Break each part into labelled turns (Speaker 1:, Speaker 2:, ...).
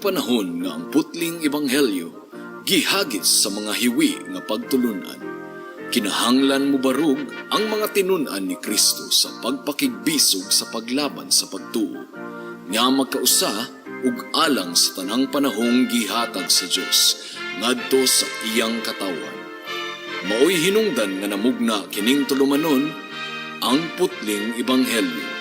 Speaker 1: panahon nga ang putling ebanghelyo gihagis sa mga hiwi nga pagtulunan. Kinahanglan mobarog ang mga tinun-an ni Kristo sa pagpakigbisog sa paglaban sa pagtuo nga magkausa ug alang sa tanang panahong gihatag sa Dios ngadto sa iyang katawhan. Maoy hinungdan nga namugna kining tulumanon, Ang Putling Ebanghelyo.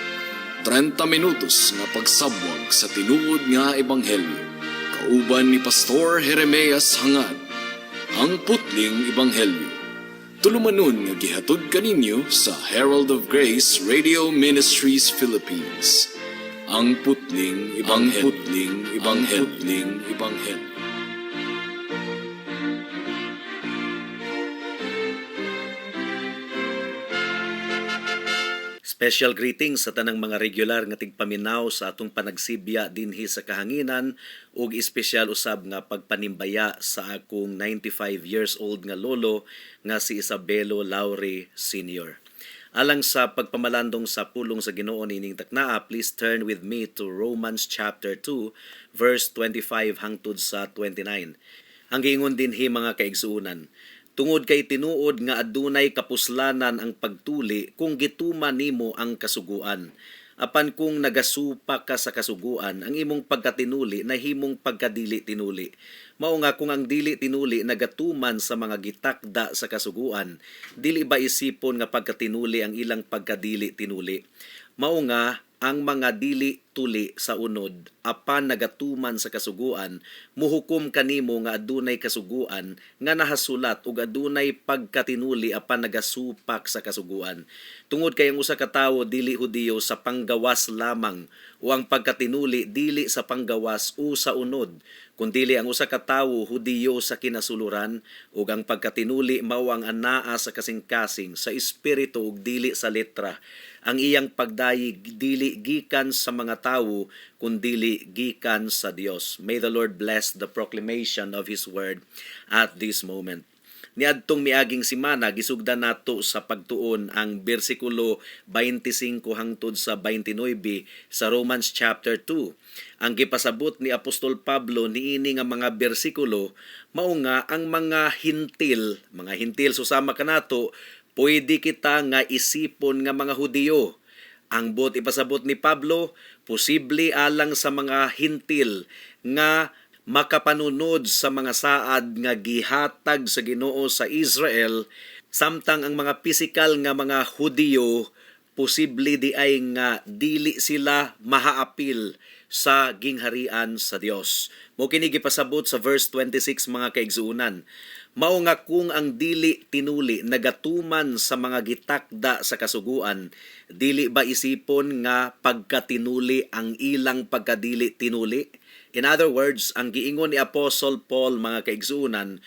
Speaker 1: 30 minutos nga pagsabwag sa tinuod nga ebanghelyo. Kauban ni Pastor Jeremias Hangad. Ang Putling Ebanghelyo. Tulumanon nga gihatod kaninyo sa Herald of Grace Radio Ministries Philippines. Ang Putling Ebanghelyo. Putling Ebanghelyo. Putling Ebanghelyo.
Speaker 2: Special greetings sa tanang mga regular nga tigpaminaw sa atong panagsibya dinhi sa kahanginan ug espesyal usab nga pagpanimbaya sa akong 95 years old nga lolo nga si Isabelo Laure Sr. Alang sa pagpamalandong sa pulong sa Ginoo nining taknaa, please turn with me to Romans chapter 2 verse 25 hangtod sa 29. Ang giingon dinhi, mga kaigsuonan, tungod kay tinuod nga adunay kapuslanan ang pagtuli kung gituman nimo ang kasuguan. Apan kung nagasupak ka sa kasuguan, ang imong pagkatinuli nahimong pagkadili tinuli. Mao nga kung ang dili tinuli nagatuman sa mga gitakda sa kasuguan, dili ba isipon nga pagkatinuli ang ilang pagkadili tinuli? Mao nga ang mga dili tuli sa unod apan nagatuman sa kasuguan, muhukom kanimo nga adunay kasuguan nga nahasulat ug adunay pagkatinuli apan nagasupak sa kasuguan. Tungod kay ang usa ka tawo dili Hudiyo sa panggawas lamang, o ang pagkatinuli dili sa panggawas o sa unod, kundili ang usa ka tawo Hudiyo sa kinasuluran ug ang pagkatinuli mao ang anaa sa kasing-kasing sa espiritu ug dili sa letra. Ang iyang pagdayeg dili gikan sa mga tawo kundili gikan sa Dios. May the Lord bless the proclamation of his word at this moment. Niadtong miaging simana, gisugdan nato sa pagtuon ang bersikulo 25 hangtod sa 29 sa Romans chapter 2. Ang gipasabot ni Apostol Pablo niini nga mga bersikulo mao nga ang mga hintil susama kanato, pwede kita nga isipon nga mga Hudiyo. Ang buot ipasabot ni Pablo, posible alang sa mga hintil nga makapanunod sa mga saad nga gihatag sa Ginoo sa Israel, samtang ang mga pisikal nga mga Hudiyo posible di ay nga dili sila mahaapil sa gingharian sa Dios. Mao kini gipasabot sa verse 26, mga kaigsuonan. Mao nga kung ang dili tinuli nagatuman sa mga gitakda sa kasuguan, dili ba isipon nga pagkatinuli ang ilang pagkadili tinuli? In other words, ang giingon ni Apostle Paul, mga kaigsuonan,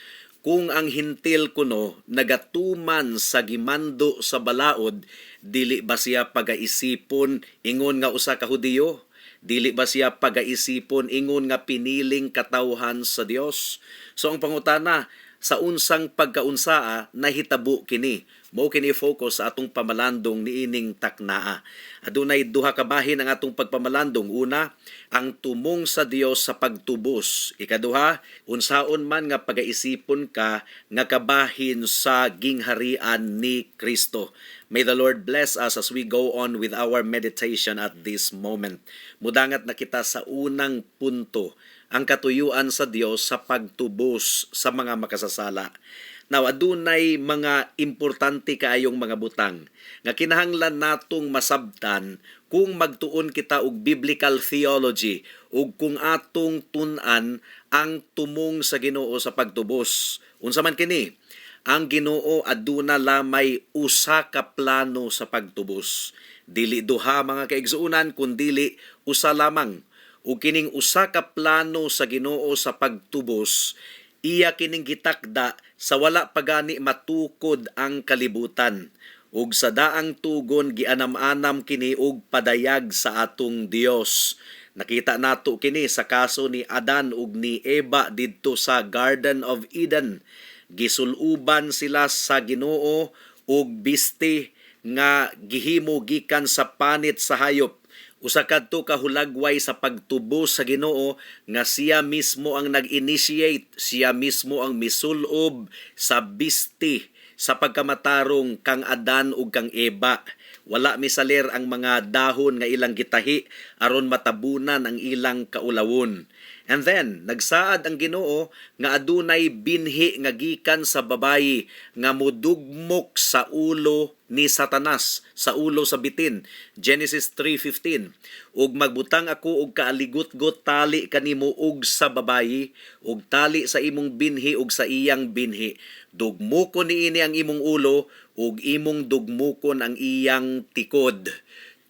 Speaker 2: kung ang hintil kuno nagatuman sa gimando sa balaod, dili ba siya pagaisipon ingon nga usa ka Hudiyo? Dili ba siya pagaisipon ingon nga piniling katawhan sa Dios? So ang pangutana, sa unsang pagkaunsaa nahitabo kini? Mao kini focus sa atong pamalandong niining taknaa. Adunay duha ka bahin ang atong pagpamalandong. Una, ang tumong sa Dios sa pagtubos. Ikaduha, unsaon man nga pagaisipon ka nga kabahin sa gingharian ni Kristo. May the Lord bless us as we go on with our meditation at this moment. Mudangat na kita sa unang punto, ang katuyuan sa Dios sa pagtubos sa mga makasasala. Now, adunay mga importante kaayong mga butang nga kinahanglan natong masabtan kung magtuon kita og biblical theology ug kung atong tun-an ang tumong sa Ginoo sa pagtubos. Unsa man kini? Ang Ginoo aduna lamay usa ka plano sa pagtubos. Dili duha, mga kaigsuonan, kundili usa lamang. Ug kining usa ka plano sa Ginoo sa pagtubos, iya kining gitakda sa wala pa gani matukod ang kalibutan. Ug sa daang tugon gianam-anam kini og padayag sa atong Dios. Nakita nato kini sa kaso ni Adan ug ni Eva didto sa Garden of Eden. Gisuluban sila sa Ginoo og biste nga gihimo gikan sa panit sa hayop. Usa kadto ka hulagway sa pagtubos sa Ginoo nga siya mismo ang nag-initiate, siya mismo ang misulob sa bisti sa pagkamatarong kang Adan ug kang Eva. Wala misalir ang mga dahon nga ilang gitahi aron matabunan ang ilang kaulawon. And then, nagsaad ang Ginoo nga adunay binhi nga gikan sa babayi nga mudugmok sa ulo ni Satanas, sa ulo sa bitin. Genesis 3:15. "Ug magbutang ako og kaaligutgot tali kanimo ug sa babayi, ug tali sa imong binhi ug sa iyang binhi. Dugmukon niini ang imong ulo ug imong dugmukon ang iyang tikod."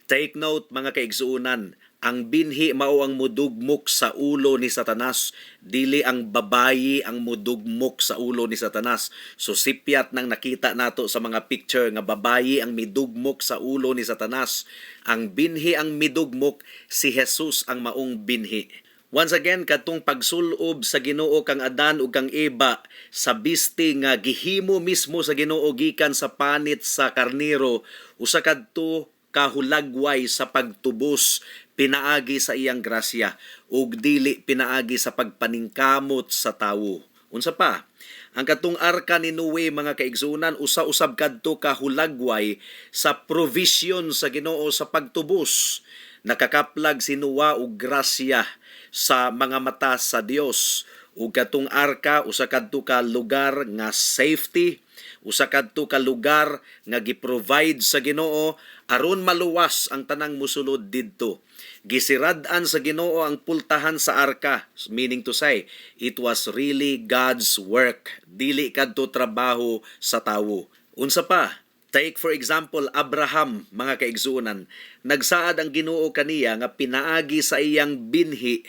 Speaker 2: Take note, mga kaigsuonan, ang binhi mao ang mudugmok sa ulo ni Satanas, dili ang babayi ang mudugmok sa ulo ni Satanas. So sipyat nang nakita nato sa mga picture nga babayi ang midugmok sa ulo ni Satanas. Ang binhi ang midugmok, si Jesus ang maong binhi. Once again, katong pagsulob sa Ginoo kang Adan ug kang Eva sa bisti nga gihimo mismo sa Ginoo gikan sa panit sa karnero, usa kadto kahulagway sa pagtubos pinaagi sa iyang grasya ug dili pinaagi sa pagpaningkamot sa tawo. Unsa pa? Ang katong arka ni Noe, mga kaigsunan, usa-usab kadto kahulagway sa provision sa Ginoo sa pagtubos. Nakakaplag si Noah og grasya sa mga mata sa Dios, ug katong arka usa kadto ka lugar nga safety, usa kadto ka lugar nga gi-provide sa Ginoo aron maluwas ang tanang musulod didto. Gisirad-an sa Ginoo ang pultahan sa arka, meaning to say, it was really God's work, dili kadto trabaho sa tawo. Unsa pa? Take for example Abraham, mga kaigsuonan. Nagsaad ang Ginoo kaniya nga pinaagi sa iyang binhi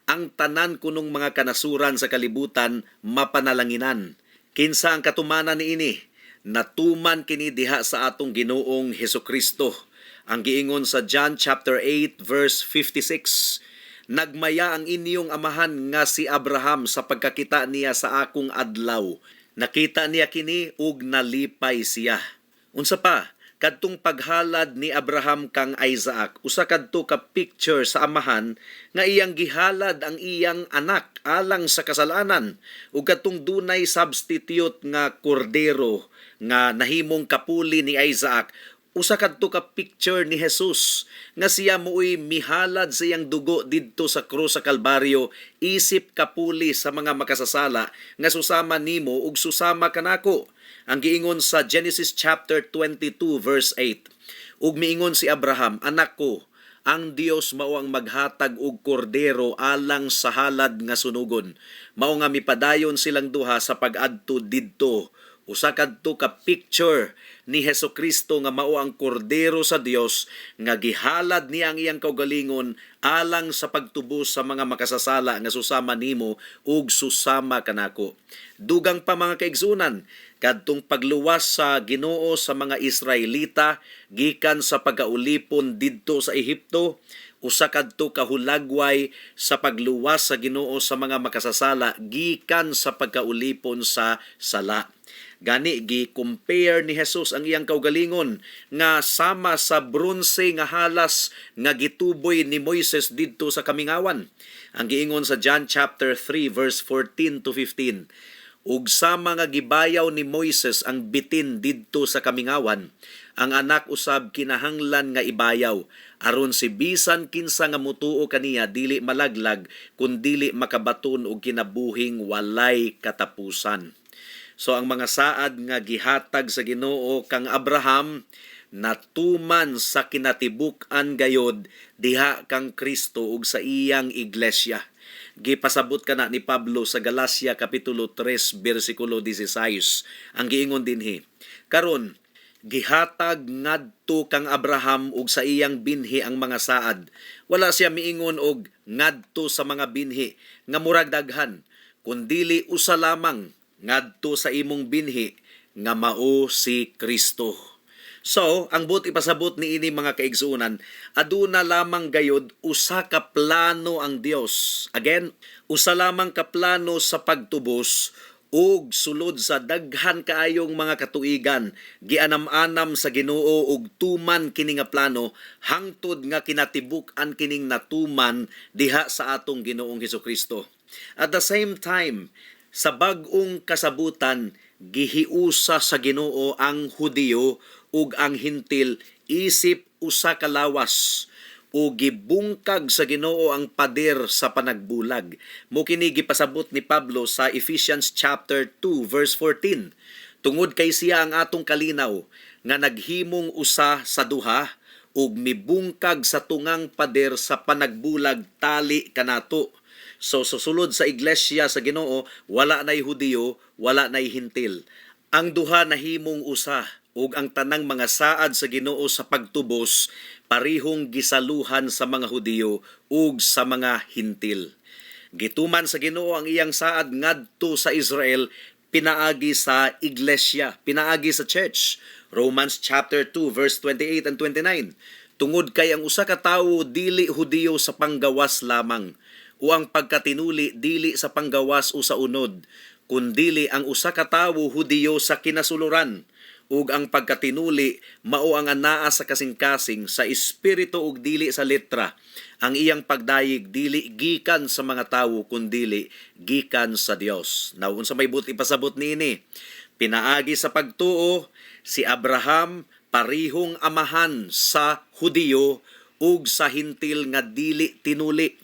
Speaker 2: ang tanan kunong mga kanasuran sa kalibutan mapanalanginan. Kinsa ang katumanan niini? Natuman kini diha sa atong Ginoong Hesukristo. Ang giingon sa John chapter 8 verse 56, "Nagmaya ang inyong amahan nga si Abraham sa pagkakita niya sa akong adlaw. Nakita niya kini ug nalipay siya." Unsa pa? Kadtong paghalad ni Abraham kang Isaac, usa kadto ka picture sa amahan nga iyang gihalad ang iyang anak alang sa kasalanan, ug kadtong dunay substitute nga kordero nga nahimong kapuli ni Isaac, usa kadto ka picture ni Jesus nga siya mooy mihalad sa iyang dugo didto sa krus sa Kalbaryo isip kapuli sa mga makasasala nga susama nimo ug susama kanako. Ang giingon sa Genesis chapter 22 verse 8, "Ug miingon si Abraham, 'Anak ko, ang Dios mao ang maghatag og kordero alang sa halad nga sunugon.' Mao nga mipadayon silang duha sa pag-adto didto." Usa kadto ka picture ni Hesukristo nga mao ang kordero sa Dios nga gihalad niya ang iyang kaugalingon alang sa pagtubos sa mga makasasala nga susama nimo ug susama kanako. Dugang pa, mga kaigsunan, kadtong pagluwas sa Ginoo sa mga Israelita gikan sa pagkaulipon didto sa Ehipto, usa kadto kahulagway sa pagluwas sa Ginoo sa mga makasasala gikan sa pagkaulipon sa sala. Gani gi-compare ni Jesus ang iyang kaugalingon nga sama sa bronse nga halas nga gituboy ni Moises didto sa kamingawan. Ang giingon sa John chapter 3 verse 14 to 15, "Ug sama nga gibayaw ni Moises ang bitin didto sa kamingawan, ang Anak usab kinahanglan nga ibayaw aron si bisan kinsa nga mutuo kaniya dili malaglag kun dili makabaton og kinabuhing walay katapusan." So ang mga saad nga gihatag sa Ginoo kang Abraham natuman sa kinatibuk-an gayod diha kang Kristo ug sa iyang iglesia. Gipasabot kana ni Pablo sa Galacia kapitulo 3 bersikulo 16. Ang giingon dinhi, "Karon gihatag ngadto kang Abraham ug sa iyang binhi ang mga saad. Wala siya miingon og ngadto sa mga binhi nga murag daghan, kundili usa lamang, ngadto sa imong binhi nga mao si Kristo." So, ang buot ipasabot niini, mga kaigsuonan, aduna lamang gayod usa ka plano ang Dios. Again, usa lamang ka plano sa pagtubos. Ug sulod sa daghan kaayong mga katuigan, gianam-anam sa Ginoo og tuman kini nga plano hangtod nga kinatibuk-an kining natuman diha sa atong Ginoong Hesukristo. At the same time, sa bag-ong kasabutan, gihiusa sa Ginoo ang Hudiyo ug ang Hintil isip usa ka lawas o gibungkag sa Ginoo ang pader sa panagbulag. Mao kini gipasabot ni Pablo sa Ephesians chapter 2 verse 14. Tungod kay siya ang atong kalinaw nga naghimong usa sa duha ug mibungkag sa tungang pader sa panagbulag tali kanato. So susulod sa iglesia sa Ginoo, wala nay Hudiyo, wala nay Hintil. Ang duha nahimong usa ug ang tanang mga saad sa Ginoo sa pagtubos parihong gisaluhan sa mga Hudiyo ug sa mga Hintil. Gituman sa Ginoo ang iyang saad ngadto sa Israel pinaagi sa iglesia, pinaagi sa church. Romans chapter 2 verse 28 and 29. Tungod kay ang usa ka tawo dili Hudiyo sa panggawas lamang, o ang pagkatinuli dili sa panggawas o sa unod, kundili ang usa ka tawo Hudiyo sa kinasuluran, ug ang pagkatinuli mao ang anaa sa kasing-kasing sa espiritu ug dili sa letra. Ang iyang pagdayeg dili gikan sa mga tawo kundili gikan sa Dios. Now, unsa may buot ipasabot niini? Pinaagi sa pagtuo, si Abraham parihong amahan sa Hudiyo ug sa Hintil nga dili tinuli.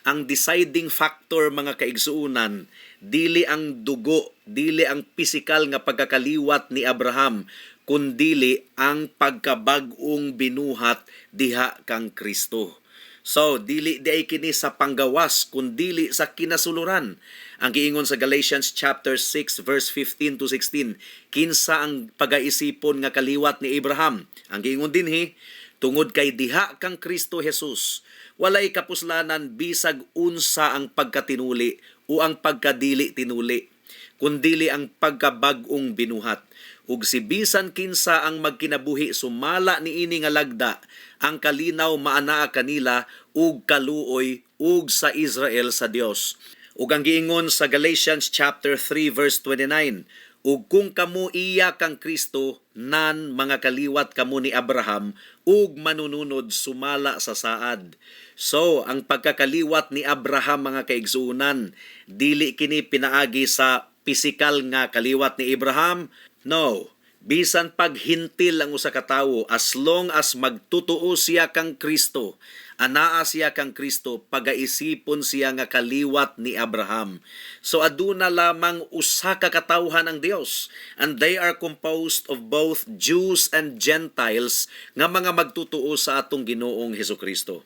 Speaker 2: Ang deciding factor, mga kaigsuonan, dili ang dugo, dili ang pisikal nga pagkakaliwat ni Abraham, kundili ang pagkabag-ong binuhat diha kang Kristo. So, dili diay kini sa panggawas, kundili sa kinasuluran. Ang giingon sa Galatians chapter 6 verse 15 to 16, kinsa ang pagaisipon nga kaliwat ni Abraham? Ang giingon dinhi, tungod kay diha kang Kristo Jesus, walay kapuslanan bisag unsa ang pagkatinuli o ang pagkadili tinuli, kundili ang pagkabag-ong binuhat. Ug si bisan kinsa ang magkinabuhi sumala niini nga lagda, ang kalinaw maanaa kanila ug kaluoy ug sa Israel sa Dios. Ug ang giingon sa Galatians chapter 3 verse 29, ug kung kamo iya kang Kristo, nan mga kaliwat kamo ni Abraham ug manununod sumala sa saad. So, ang pagkakaliwat ni Abraham, mga kaigsuonan, dili kini pinaagi sa pisikal nga kaliwat ni Abraham. No. Bisan paghintil ang usa ka tawo, as long as magtutuo siya kang Kristo, anaa siya kang Kristo, pagaisipon siya nga kaliwat ni Abraham. So aduna lamang usa ka katawhan ang Dios, and they are composed of both Jews and Gentiles nga mga magtutuo sa atong Ginoong Hesukristo.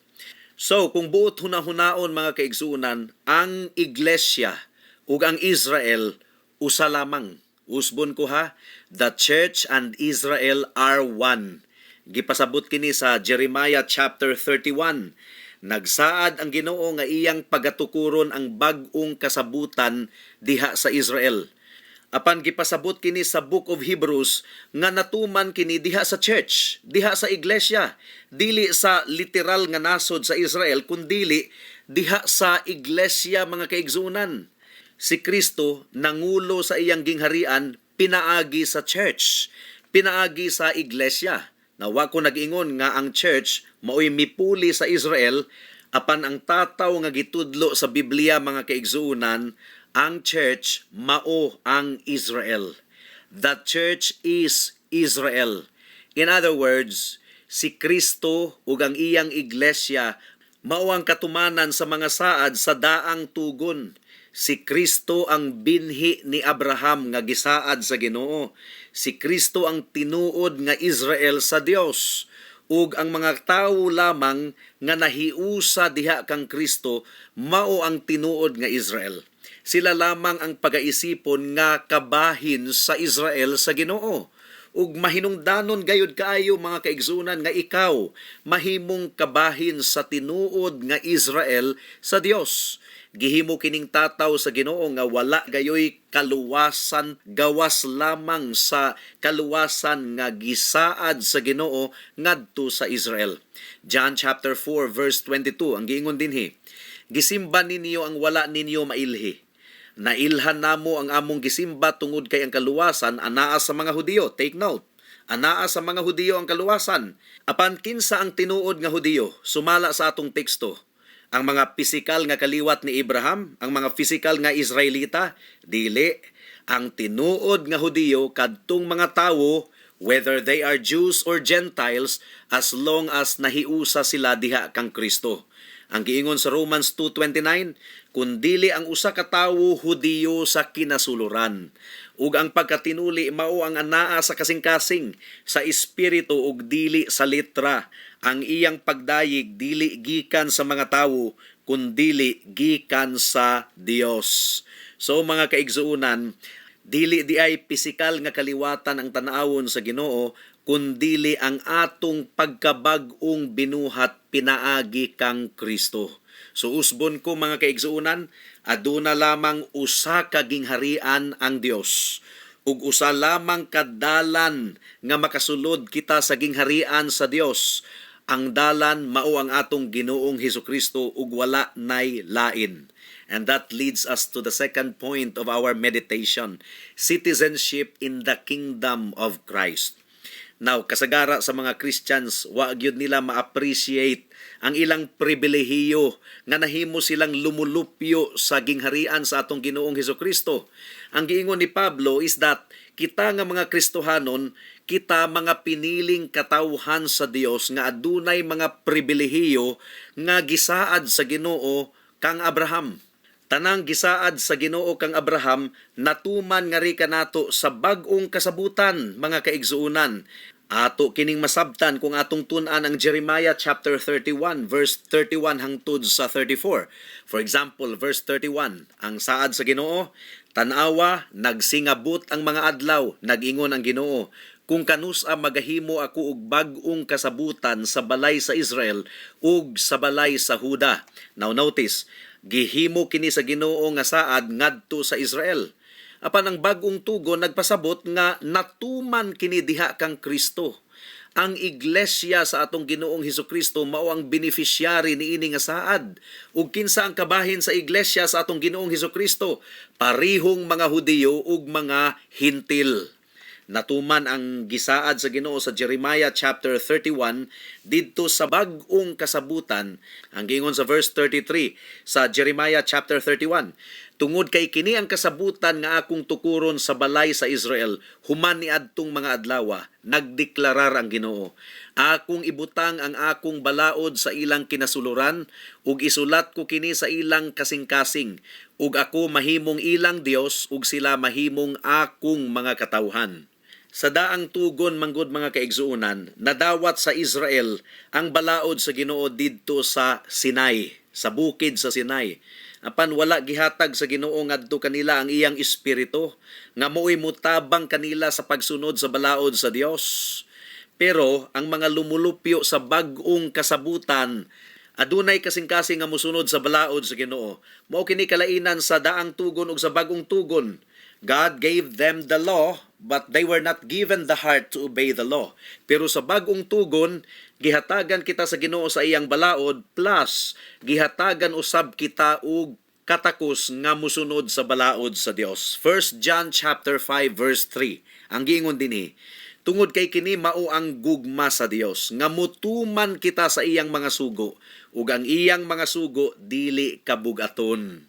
Speaker 2: So kung buot hunahunaon, mga kaigsuonan, ang iglesia ug ang Israel usa lamang. Usbon ko ha, the church and Israel are one. Gipasabot kini sa Jeremiah chapter 31. Nagsaad ang Ginoo nga iyang pagatukuron ang bag-ong kasabutan diha sa Israel. Apan gipasabot kini sa Book of Hebrews nga natuman kini diha sa church, diha sa iglesia, dili sa literal nga nasod sa Israel kundili diha sa iglesia, mga kaigsuonan. Si Kristo nangulo sa iyang gingharian pinaagi sa church, pinaagi sa iglesia. Nawa ko nag-ingon nga ang church maoy mipuli sa Israel, apan ang tataw nga gitudlo sa Biblia, mga kaigsuonan, ang church mao ang Israel. The church is Israel. In other words, si Kristo ug ang iyang iglesia mao ang katumanan sa mga saad sa daang tugon. Si Kristo ang binhi ni Abraham nga gisaad sa Ginoo. Si Kristo ang tinuod nga Israel sa Dios. Ug ang mga tawo lamang nga nahiusa diha kang Kristo mao ang tinuod nga Israel. Sila lamang ang pagaisipon nga kabahin sa Israel sa Ginoo. Ug mahinungdanon gayud kaayo, mga kaigsuonan, nga ikaw mahimong kabahin sa tinuod nga Israel sa Dios. Gihimo kining tataw sa Ginoo nga wala gayoy kaluwasan gawas lamang sa kaluwasan nga gisaad sa Ginoo ngadto sa Israel. John chapter 4 verse 22, ang giingon dinhi, "Gisimba ninyo ang wala ninyo mailhi. Nailhan namo ang among gisimba tungod kay ang kaluwasan anaa sa mga Hudiyo. Take note. Anaa sa mga Hudiyo ang kaluwasan. Apan kinsa ang tinuod nga Hudiyo? Sumala sa atong teksto. Ang mga pisikal nga kaliwat ni Abraham, ang mga pisikal nga Israelita, dili. Ang tinuod nga Hudiyo kadtong mga tawo, whether they are Jews or Gentiles, as long as nahiusa sila diha kang Kristo. Ang giingon sa Romans 2:29, kun dili ang usa ka tawo Hudiyo sa kinasuluran, ug ang pagkatinuli mao ang anaa sa kasing-kasing, sa espiritu ug dili sa litra, ang iyang pagdayeg dili gikan sa mga tawo, kundili gikan sa Dios. So mga kaigsuonan, dili diay pisikal nga kaliwatan ang tan-awon sa Ginoo, kundili ang atong pagkabag-ong binuhat pinaagi kang Kristo. So usbon ko, mga kaigsuonan, aduna lamang usa ka gingharian ang Dios ug usa lamang kadalan nga makasulod kita sa gingharian sa Dios. Ang dalan mao ang atong Ginoong Hesukristo ug wala nay lain. And that leads us to the second point of our meditation, citizenship in the kingdom of Christ. Now, kasagara sa mga Christians, wa gyud nila ma-appreciate ang ilang pribilehiyo nga nahimo silang lumulupyo sa gingharian sa atong Ginoong Hesukristo. Ang giingon ni Pablo is that kita nga mga Kristohanon, kita mga piniling katawhan sa Dios nga adunay mga pribilehiyo nga gisaad sa Ginoo kang Abraham. Tanang gisaad sa Ginoo kang Abraham natuman ngari kanato sa bag-ong kasabutan, mga kaigsuonan. Ato kining masabtan kung atong tun-an ang Jeremiah chapter 31 verse 31 hangtod sa 34. For example, verse 31, ang saad sa Ginoo, "Tan-awa, nagsingabot ang mga adlaw, nag-ingon ang Ginoo, kung kanusa magahimo ako og bag-ong kasabutan sa balay sa Israel ug sa balay sa Huda." Now notice, gihimo kini sa Ginoo nga saad ngadto sa Israel. Apan ang bag-ong tugon nagpasabot nga natuman kini diha kang Kristo. Ang iglesia sa atong Ginoong Hesukristo mao ang beneficiary niini nga saad. Ug kinsa ang kabahin sa iglesia sa atong Ginoong Hesukristo? Parihong mga Hudiyo ug mga Hintil. Natuman ang gisaad sa Ginoo sa Jeremiah chapter 31 didto sa bag-ong kasabutan. Ang giingon sa verse 33 sa Jeremiah chapter 31, "Tungod kay kini ang kasabutan nga akong tukuron sa balay sa Israel human niadtong mga adlawa, nagdeklarar ang Ginoo. Akong ibutang ang akong balaod sa ilang kinasuluran ug isulat ko kini sa ilang kasing-kasing, ug ako mahimong ilang Dios ug sila mahimong akong mga katawhan." Sa daang tugon manggod, mga kaigsuonan, nadawat sa Israel ang balaod sa Ginoo didto sa Sinai, sa bukid sa Sinai. Apan wala gihatag sa Ginoo ngadto kanila ang iyang espiritu nga mo'y mutabang kanila sa pagsunod sa balaod sa Dios. Pero ang mga lumulupyo sa bag-ong kasabutan adunay kasing-kasing nga mosunod sa balaod sa Ginoo. Mao kini kalainan sa daang tugon ug sa bag-ong tugon. God gave them the law, but they were not given the heart to obey the law. Pero sa bag-ong tugon, gihatagan kita sa Ginoo sa iyang balaod plus gihatagan usab kita og katakos nga musunod sa balaod sa Dios. 1 John chapter 5 verse 3. Ang giingon dinhi, "Tungod kay kini mao ang gugma sa Dios, nga mutuman kita sa iyang mga sugo, ug ang iyang mga sugo dili kabugaton."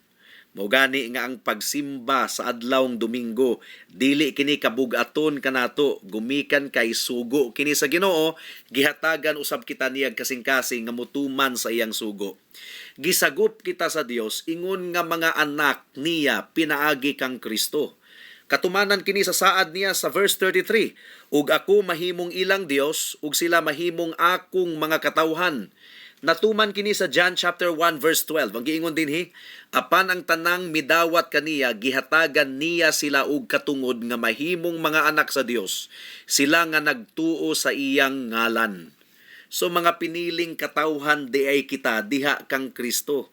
Speaker 2: Mao gani nga ang pagsimba sa adlawng Domingo dili kini kabugaton kanato gumikan kay sugo kini sa Ginoo, gihatagan usab kita niyag kasing-kasing nga mutuman sa iyang sugo. Gisagop kita sa Dios ingon nga mga anak niya pinaagi kang Kristo. Katumanan kini sa saad niya sa verse 33, "Ug ako mahimong ilang Dios ug sila mahimong akong mga katawhan." Natuman kini sa John chapter 1 verse 12. Ang giingon dinhi, "Apan ang tanang midawat kaniya, gihatagan niya sila og katungod nga mahimong mga anak sa Dios, sila nga nagtuo sa iyang ngalan." So mga piniling katawhan diay kita diha kang Kristo.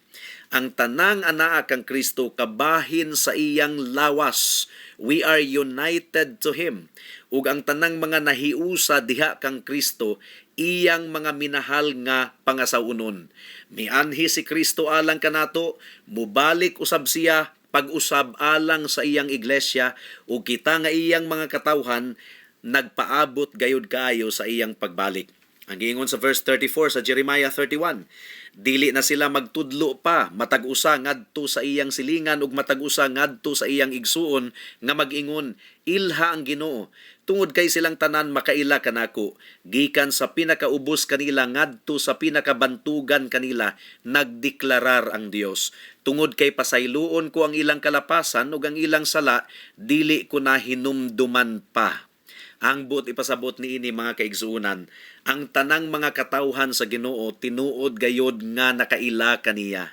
Speaker 2: Ang tanang anaa kang Kristo kabahin sa iyang lawas. We are united to Him. Ug ang tanang mga nahiusa diha kang Kristo, iyang mga minahal nga pangasawunon. Mianhi si Kristo alang kanato, mubalik usab siya pag-usab alang sa iyang iglesia, ug kita nga iyang mga katawhan nagpaabot gayud kaayo sa iyang pagbalik. Ang giingon sa verse 34 sa Jeremiah 31, dili na sila magtudlo pa matag usa ngadto sa iyang silingan ug matag usa ngadto sa iyang igsuon nga mag-ingon, "Ilha ang Ginoo," tungod kay silang tanan makaila kanako, gikan sa pinakaubos kanila ngadto sa pinakabantugan kanila, nagdeklarar ang Dios. Tungod kay pasayloon ko ang ilang kalapasan ug ang ilang sala dili ko na hinumduman pa. Ang buot ipasabot niini, mga kaigsuonan, ang tanang mga katawhan sa Ginoo tinuod gayod nga nakaila kaniya.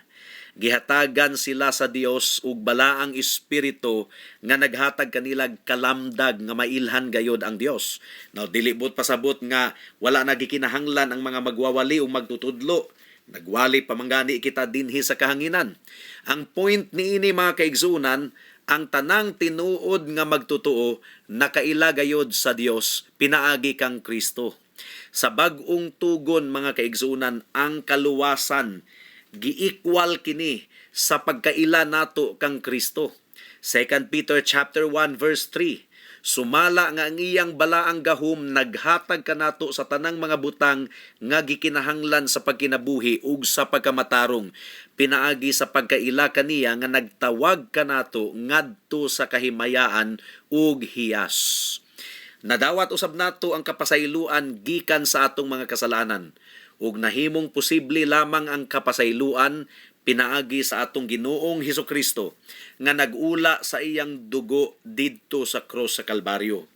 Speaker 2: Gihatagan sila sa Dios og balaang espiritu nga naghatag kanila kalamdag nga mailhan gayod ang Dios. Now, dili buot pasabot nga wala na gikinahanglan ang mga magwawali o magtutudlo. Nagwali pa man gani kita dinhi sa kahanginan. Ang point niini, mga kaigsuonan, ang tanang tinuod nga magtotoo nakaila gayod sa Dios pinaagi kang Kristo. Sa bag-ong tugon, mga kaigsuonan, ang kaluwasan gi-equal kini sa pagkaila nato kang Kristo. 2 Peter chapter 1 verse 3: Sumala nga ang iyang balaang gahom naghatag kanato sa tanang mga butang nga gikinahanglan sa pagkinabuhi ug sa pagkamatarong pinaagi sa pagkaila kaniya nga nagtawag kanato ngadto sa kahimayaan ug hiyas. Nadawat usab nato ang kapasayloan gikan sa atong mga kasalanan, ug nahimong posible lamang ang kapasayloan pinaagi sa atong Ginoong Hesukristo nga nag-ula sa iyang dugo didto sa krus sa Kalbaryo.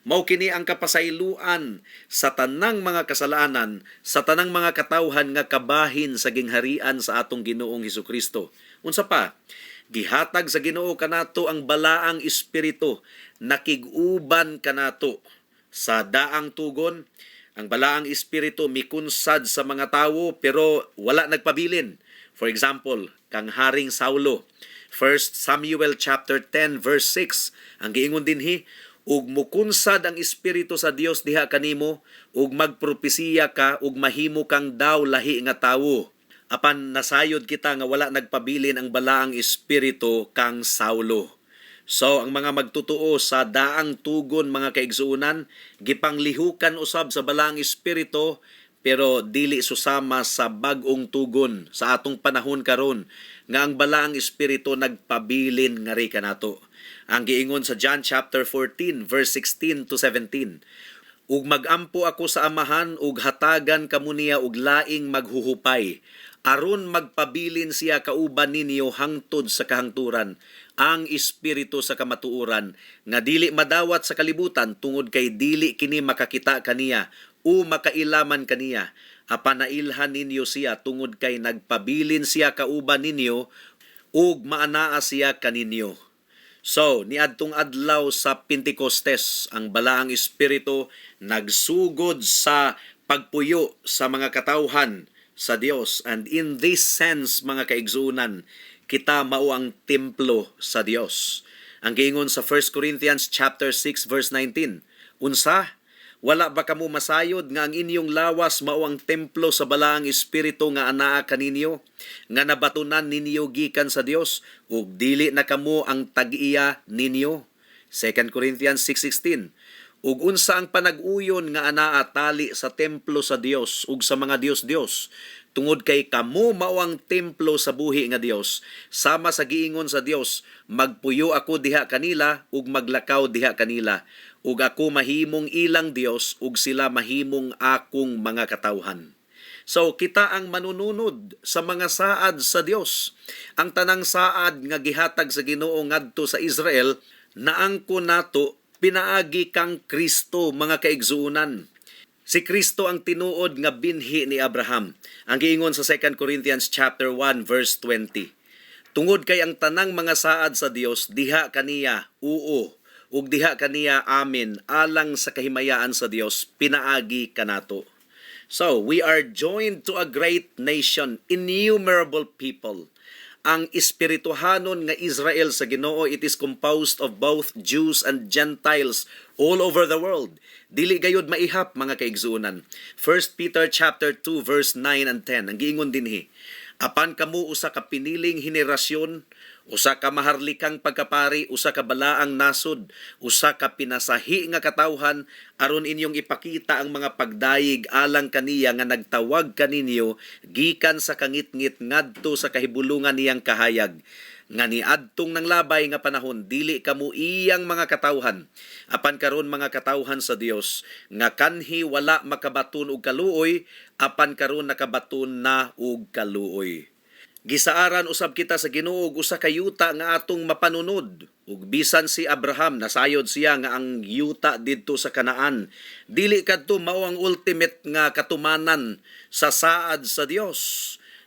Speaker 2: Mao kini ang kapasayloan sa tanang mga kasalanan sa tanang mga katawhan nga kabahin sa gingharian sa atong Ginoong Hesukristo. Unsa pa? Gihatag sa Ginoo kanato ang balaang espiritu, nakig-uban kanato. Sa daang tugon, ang balaang espiritu mikunsad sa mga tawo pero wala nagpabilin. For example, kang Haring Saulo. 1 Samuel chapter 10 verse 6. Ang giingon dinhi, "Ug mukunsad ang espiritu sa Dios diha kanimo ug magpropesiya ka ug mahimo kang daw lahi nga tawo." Apan nasayod kita nga wala nagpabilin ang balaang espiritu kang Saulo. So ang mga magtotoo sa daang tugon, mga kaigsuonan, gipanglihukan usab sa balaang espiritu pero dili susama sa bag-ong tugon sa atong panahon karon nga ang balaang espiritu nagpabilin ngari kanato. Ang giingon sa John chapter 14 verse 16 to 17, "Ug magampo ako sa Amahan ug hatagan kamo niya og laing maghuhupay aron magpabilin siya kauban ninyo hangtod sa kahangturan, ang Espiritu sa kamatuoran nga dili madawat sa kalibutan tungod kay dili kini makakita kaniya o makailaman kaniya. Apan nailhan ninyo siya tungod kay nagpabilin siya kauban ninyo ug maanaa siya kaninyo." So, niadtong adlaw sa Pentecostes, ang balaang espiritu nagsugod sa pagpuyo sa mga katawhan sa Dios. And in this sense, mga kaigsuonan, kita mao ang templo sa Dios. Ang giingon sa 1 Corinthians chapter 6 verse 19, "Unsa? Wala ba kamo masayod nga ang inyong lawas mao ang templo sa balaang espiritu nga anaa kaninyo, nga nabatunan ninyo gikan sa Dios, ug dili na kamo ang tag-iya ninyo?" 2 Corinthians 6:16, "Ug unsa ang panag-uyon nga anaa tali sa templo sa Dios ug sa mga dios-dios? Tungod kay kamo mao ang templo sa buhi nga Dios, sama sa giingon sa Dios, 'Magpuyo ako diha kanila ug maglakaw diha kanila, ug ako mahimong ilang Dios ug sila mahimong akong mga katawhan.'" So kita ang manununod sa mga saad sa Dios. Ang tanang saad nga gihatag sa Ginoo ngadto sa Israel naangko nato pinaagi kang Kristo, mga kaigsuonan. Si Kristo ang tinuod nga binhi ni Abraham. Ang giingon sa 2 Corinthians chapter 1 verse 20, "Tungod kay ang tanang mga saad sa Dios diha kaniya oo ug diha kaniya amen alang sa kahimayaan sa Dios pinaagi kanato." So, we are joined to a great nation, innumerable people. Ang espirituhanon nga Israel sa Ginoo, it is composed of both Jews and Gentiles all over the world. Dili gayud maihap, mga kaigsuonan. 1 Peter chapter 2 verse 9 and 10, ang giingon dinhi, "Apan kamo usa ka piniling henerasyon, Usa ka maharlikang pagkapari, usa ka balaang nasod, usa ka pinasahi nga katawhan aron inyong ipakita ang mga pagdayeg alang kaniya nga nagtawag kaninyo gikan sa kangitngit ngadto sa kahibulungan niyang kahayag, nga niadtong nanglabay nga panahon dili kamo iyang mga katawhan, apan karon mga katawhan sa Dios, nga kanhi wala makabaton og kaluoy, apan karon nakabaton na og kaluoy. Gisaaran usab kita sa Ginoo og usa ka yuta nga atong mapanunod. Ug bisan si Abraham, nasayod siya nga ang yuta didto sa Kanaan dili kadto mao ang ultimate nga katumanan sa saad sa Dios.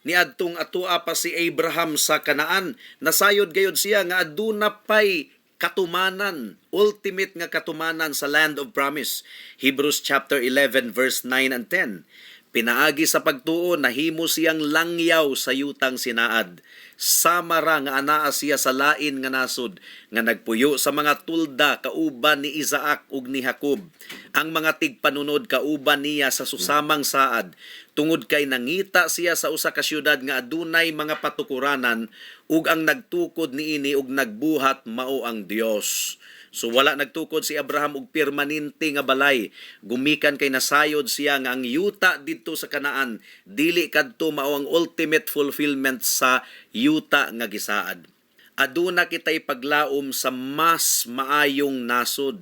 Speaker 2: Niadtong atua pa si Abraham sa Kanaan, nasayod gayud siya nga aduna pay katumanan, ultimate nga katumanan sa land of promise. Hebrews chapter 11 verse 9 and 10. Pinaagi sa pagtuo, nahimo siyang langyaw sa yutang sinaad. Sama ra nga anaa siya sa lain nga nasod, nga nagpuyo sa mga tulda kauban ni Isaac ug ni Jacob, ang mga tigpanunod kauban niya sa susamang saad, tungod kay nangita siya sa usa ka syudad nga adunay mga patukuranan, ug ang nagtukod niini ug nagbuhat mao ang Dios. So wala nagtukod si Abraham og permanente nga balay gumikan kay nasayod siya nga ang yuta didto sa Kanaan dili kadto mao ang ultimate fulfillment sa yuta nga gisaad. Aduna kitay paglaom sa mas maayong nasod,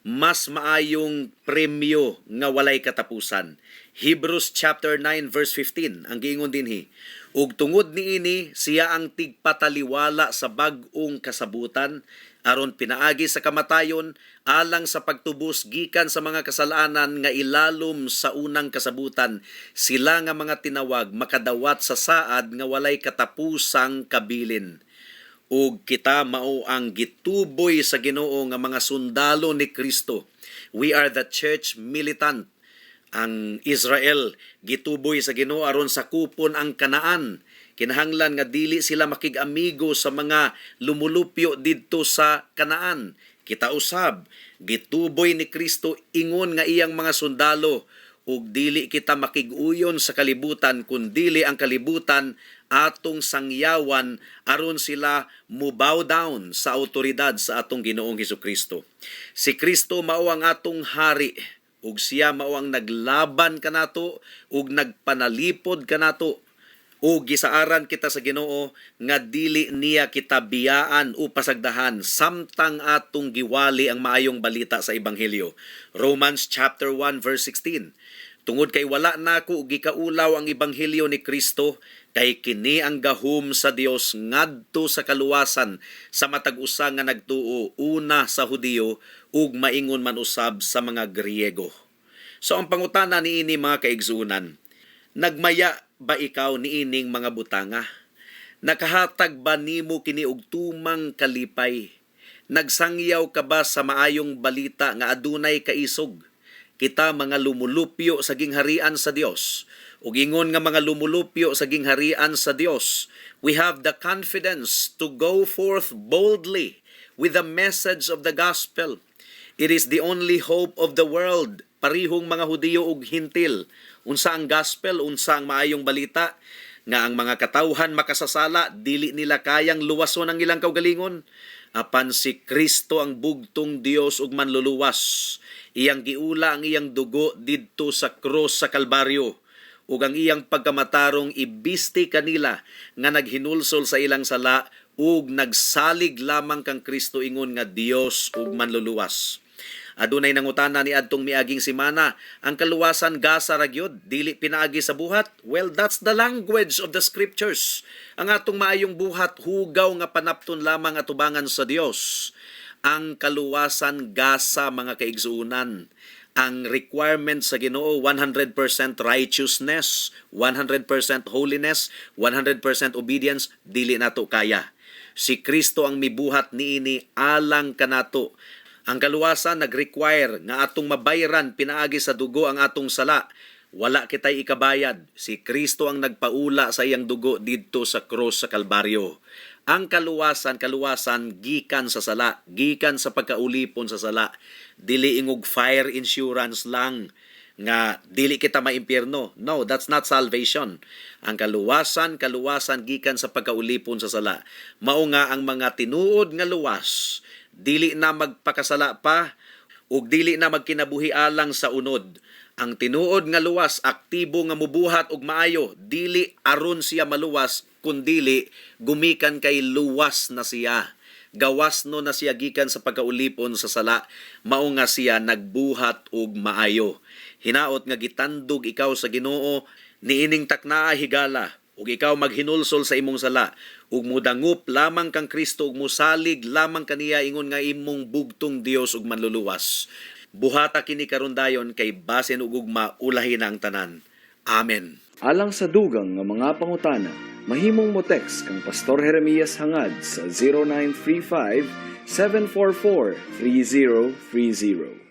Speaker 2: mas maayong premyo nga walay katapusan. Hebrews chapter 9 verse 15 ang giingon dinhi. "Ug tungod niini siya ang tigpataliwala sa bag-ong kasabutan aron pinaagi sa kamatayon alang sa pagtubos gikan sa mga kasalanan nga ilalom sa unang kasabutan, sila nga mga tinawag makadawat sa saad nga walay katapusang kabilin." Ug kita mao ang gituboy sa Ginoo nga mga sundalo ni Kristo. We are the church militant. Ang Israel gituboy sa Ginoo aron sakupon ang Kanaan. Kinahanglan nga dili sila makig-amigo sa mga lumulupyo didto sa Kanaan. Kita usab gituboy ni Kristo ingon nga iyang mga sundalo ug dili kita makig-uyon sa kalibutan, kun dili ang kalibutan atong sangyawan aron sila mo bow down sa autoridad sa atong Ginoong Hesukristo. Si Kristo mao ang atong hari ug siya mao ang naglaban kanato ug nagpanalipod kanato, ug gisaaran kita sa Ginoo nga dili niya kita biyaan o pasagdahan samtang atong giwali ang maayong balita sa ebanghelyo. Romans chapter 1 verse 16. "Tungod kay wala nako gikaulaw ang ebanghelyo ni Kristo, kay kini ang gahom sa Dios ngadto sa kaluwasan sa matag usa nga nagtuo, una sa Hudiyo ug maingon man usab sa mga Griego." So ang pangutana niini, mga kaigsuonan, nagmaya ba ikaw niining mga butanga? Nakahatag ba nimo kini og tumang kalipay? Nagsangyaw ka ba sa maayong balita nga adunay kaisog? Kita mga lumulupyo sa gingharian sa Dios. Ug ingon nga mga lumulupyo sa gingharian sa Dios, we have the confidence to go forth boldly with the message of the gospel. It is the only hope of the world, parihong mga Hudiyo ug Hintil. Unsa ang gospel? Unsa ang maayong balita? Nga ang mga katawhan makasasala, dili nila kayang luwason ang ilang kaugalingon. Apan si Kristo ang bugtong Dios ug manluluwas. Iyang giula ang iyang dugo didto sa krus sa Kalbaryo ug ang iyang pagkamatarong ibisti kanila nga naghinulsol sa ilang sala ug nagsalig lamang kang Kristo ingon nga Dios ug manluluwas. Adunay nangutana ni adtong miaging semana, ang kaluwasan gasa ra gyud, dili pinaagi sa buhat. Well, that's the language of the scriptures. Ang atong maayong buhat hugaw nga panapton lamang atubangan sa Dios. Ang kaluwasan gasa, mga kaigsuonan. Ang requirement sa Ginoo, 100% righteousness, 100% holiness, 100% obedience, dili nato kaya. Si Kristo ang mibuhat niini alang kanato. Ang kaluwasan nag-require nga atong mabayran pinaagi sa dugo ang atong sala. Wala kitay ikabayad. Si Kristo ang nagpaula sa iyang dugo didto sa krus sa Kalbaryo. Ang kaluwasan, kaluwasan gikan sa sala, gikan sa pagkaulipon sa sala. Dili ingog fire insurance lang. Nga dili kita maimpyerno. No, that's not salvation. Ang kaluwasan, kaluwasan gikan sa pagkaulipon sa sala. Mao nga ang mga tinuod nga luwas, dili na magpakasala pa ug dili na magkinabuhi alang sa unod. Ang tinuod nga luwas, aktibo nga mubuhat og maayo, dili aron siya maluwas, kundili gumikan kay luwas na siya. Gawas no na siya gikan sa pagkaulipon sa sala, mao nga siya nagbuhat og maayo. Hinaot nga gitandog ikaw sa Ginoo niining taknaa higala ug ikaw maghinulsol sa imong sala ug mudangop lamang kang Kristo ug musalig lamang kaniya ingon nga imong bugtong Dios ug manluluwas. Buhata kini karon dayon kay basin og ugma ulahi na ang tanan. Amen.
Speaker 1: Alang sa dugang nga mga pangutana, mahimong mo text kang Pastor Jeremias Hangad sa 0935 744 3030.